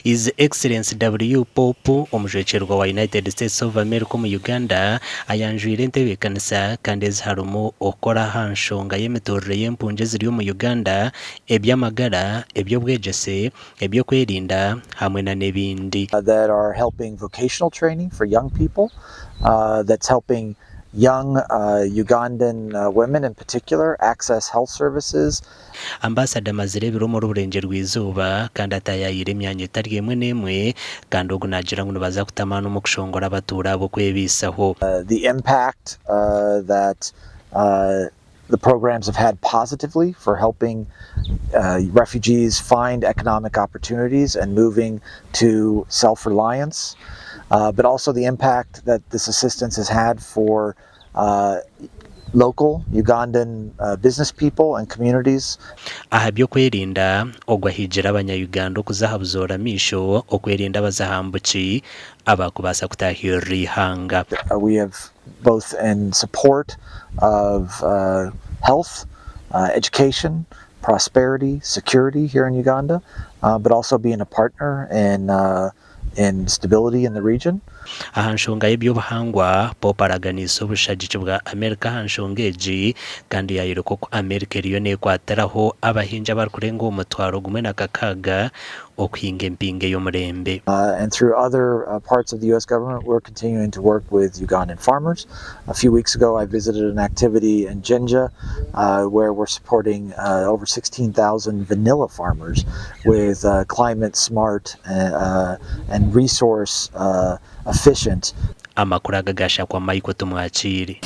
His Excellency W. Pope, omujwekyerwa wa United States of America omu Uganda, ayanjwire entebeekanisa kandi ezi harimu okukora aha nshonga y'emiturire y'empungi eziri omu Uganda, eby'amagara, eby'obwegyese, eby'okwerinda hamwe na n'ebindi. That are helping vocational training for young people, that's helping young Ugandan women in particular access health services. Ambasada amazire ebiro omuri Burengyerwa-izooba kandi ataayaayire emyanya etari emwe n'emwe kandi ogu naagira ngu nibaza kuta amaani omu kushongora abatuura abo kwebaisaho. The impact that the programs have had positively for helping refugees find economic opportunities and moving to self-reliance, but also the impact that this assistance has had for local Ugandan business people and communities. Aha by'okwerinda, ogu ahigire abanya-Uganda okuza aha buzoora maisho okwerinda abazahambuki abakubaasa kutaahirira eihanga. We have both in support of health, education, prosperity, security here in Uganda, but also being a partner in in stability in the region. Aha nshonga y'eby'obuhangwa, Pope araganiise obushagiki bwa Amerika aha nshonga egi kandi yaayoreka oku Amerika eriyo neekwatiraho abahingi abarikurenga omu 1600 okuhinga empinga ey'omurembe. And through other parts of the US government we're continuing to work with Ugandan farmers. A few weeks ago I visited an activity in Jinja where we're supporting over 16,000 vanilla farmers with climate smart and resource efficient. Amakuru aga gashakwa Michael Tumwakiire.